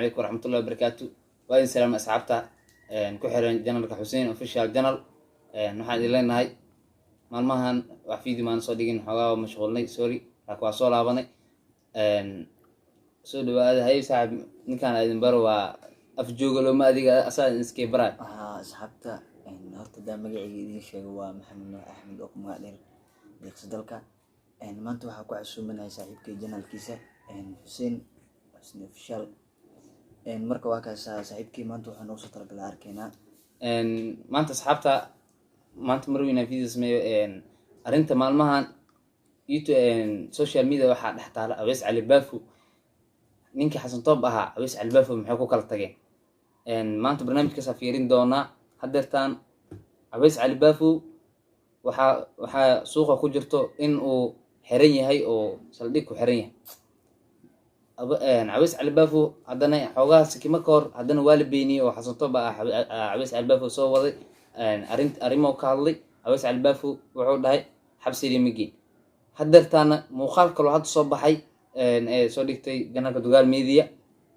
Calaykum waraxmatullahi wabarakaatu. Waa idin salaamay asxaabta ku xiran channelka Xuseen Official Channel. Waxaan idin leenahay, maalmahan wax video maan soo dhigin, xoogaa waa mashquulnay, sorry, laakiin waa soo laabanay. Soo dhawaada. Hay saaxib, ninkaan idin baro waa afjooga looma adiga asaa iskay baraa. Waxaa asxaabta, horta hadaa magacayga idiin sheego, waa Maxamed Nuux Axmed oo ku magac dheer Deeqsi Dalka. Maanta waxaa ku casuumanahay saaxiibkay channelkiisa Xuseen, Xuseen Official. Marka waa kaasa saaxiibkay, maanta waxaa noogu soo talagalay arkeynaa. Maanta asxaabta, maanta mar weynaa video sameeyo. Arrinta maalmahan YouTube, social media waxaa dhex taala Aweys Cali Baafo, ninkii Xasan Toob ahaa. Aweys Cali Baafo maxay ku kala tageen? Maanta barnaamijkaasaa fiirin doonaa. Haddeertaan Aweys Cali Baafo waxaa suuqa ku jirto in uu xiran yahay oo saldhig ku xiran yahay. Aweys Cali Baafo haddana xoogaha sikimo ka hor haddana waa la beeniyey oo Xasan Toob ah Aweys Cali Baafo soo waday. Arrin arrimo ka hadlay Aweys Cali Baafo, wuxuu dhahay xabsigii ma geyn. Haddeertaana muuqaal kaloo hadda soo baxay ee soo dhigtay channelka Dugaal Media,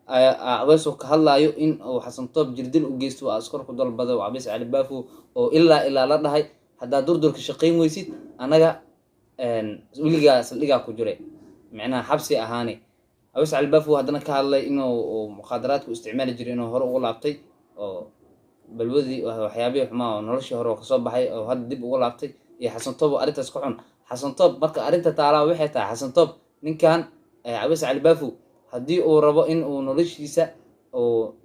Aweys oo ka hadlaayo in uu Xasan Toob jirdil u geysto oo askar ku dalbada oo Aweys Cali Baafo oo ilaa la dhahay, haddaad Durdurka shaqayn weysid, annaga weligaa saldhigaa ku jire, micnaha xabsi ahaani. Aweys Cali Baafo haddana ka hadlay inuu uu muqaadaraadku isticmaali jiray, inuu hore ugu laabtay oo balwadii, waxyaabihii xumaa oo noloshii hore oo kasoo baxay oo hadda dib ugu laabtay, iyo Xasan Toob oo arrintaas ka xun. Xasan Toob, marka arrinta taalaa waxay tahay, Xasan Toob ninkan Aweys Cali Baafo haddii uu rabo in uu noloshiisa oo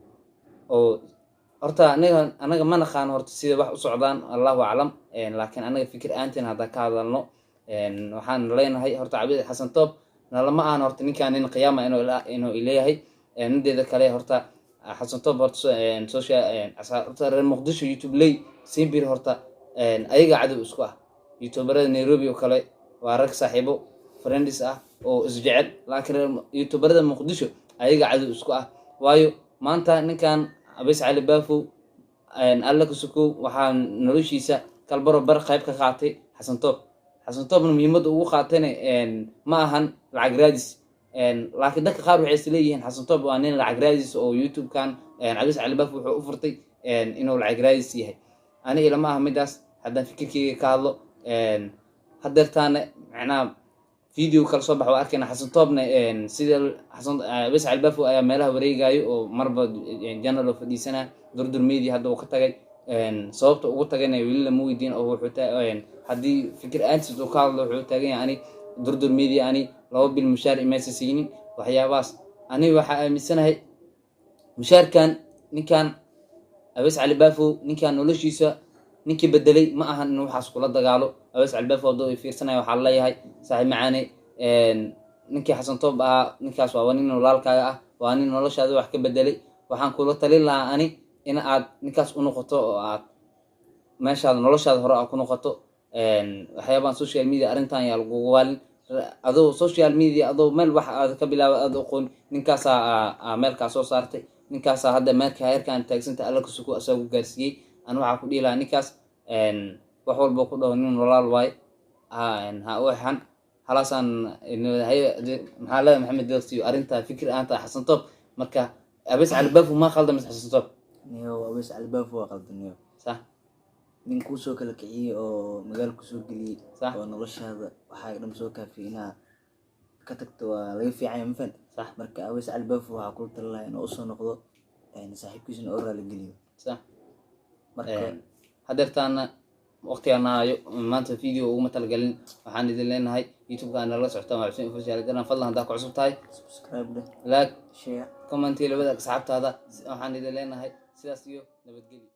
horta anaga ma naqaan horta sida wax u socdaan, Allahu aclam. Laakiin anaga fikir aanteen haddaan ka hadalno, waxaan leenahay horta Xasan Toob nalama ahan horta ninkan nin qiyaama inuu ileeyahay. Mideeda kale, horta Xasan Toob horta social horta reer Muqdisho YouTube ley simbir horta ayaga cadow isku ah. Youtuberada Nairobi oo kale waa rag saaxiibo friends ah oo isjecel, laakiin reer youtuberada Muqdisho ayaga cadow isku ah. Waayo, maanta ninkan Abeys Cali Baafow, Alla ka sokow, waxaa noloshiisa kalbaro bar qayb ka qaatay Xasan Toob. Xasan Toobna muhiimadda ugu qaatayna ma ahan lacag raadis, laakiin dadka qaar waxay isleeyihiin Xasan Toob waa nin lacag raadis oo YouTube-kan Abeys Cali Baafo wuxuu u furtay inuu lacag raadis yahay. Ani ilama aha midaas haddaan fikirkeyga ka hadlo. Hadeertaana macnaha video kala soo baxa waa arkayna. Xasan Toobna sida Xasan Abeys Cali Baafo ayaa meelaha wareegayo oo marba channel oo fadhiisanaa. Durdur Media hadda uu ka tagay, sababta ugu tagayna weli lama weydiin oo wuxuu haddii fikir aantiis uu ka hadlo, wuxuu taagan yahay, ani Durdur Media ani 2 bil mushaar imaysa siinin. Waxyaabahaas ani waxaa aaminsanahay mushaarkan ninkan Abeys Cali Baafo, ninkan noloshiisa ninkii bedelay, ma ahan inuu waxaas kula dagaalo. Abeys Cali Baafo hadduu ay fiirsanaya, waxaa leeyahay, saaxiib macaane, ninkii Xasan Toob ahaa, ninkaas waa nin walaalkaaga ah, waa nin noloshaada wax ka bedelay. Waxaan kula talin lahaa ani in aad ninkaas u noqoto oo aad meeshaada noloshaada hore aad ku noqoto. Waxyaabahan social media arrintan yaa lagugu waalin. Adoo social media, adoo meel wax aad ka bilaaba aad aqoon, ninkaasaa aa meelkaa soo saartay, ninkaasaa hadda meelka heerkaan taagsanta Alla ka suko asaa ku gaarsiiyey. Ani waxaa ku dhihi lahaa ninkaas wax walba ku dhaho, nin walaal waay, ha u exan halaasaan. Maxaa leedahay, Maxamed Deeqsiyo, arrinta fikir aanta Xasan Toob? Marka Abeys Cali Baafo ma qalda mise Xasan Toob? Niyow, Aweys Cali Baafo waa qaldan, niyow. Nin kuusoo kala kiciyey oo magaal kusoo geliyey oo noloshaada waxaa dhan soo kaafiyey, inaa ka tagto waa laga fiican yahay, ma fahanti? Sax. Marka Aweys Cali Baafo waxaa kula talin lahaa inuu usoo noqdo, saaxiibkiisana oo raali geliyo. Marka Hadeertaana waqtigaan nahayo, maanta video uguma talagalin. Waxaan idin leenahay, YouTube-ka nala socotaan waa Xuseen Official Channel. Fadlan haddaa ku cusub tahay, subscribe leh, like, share, comment, labada asxaabtaada. Waxaan idin leenahay sidaas iyo nabadgelyo.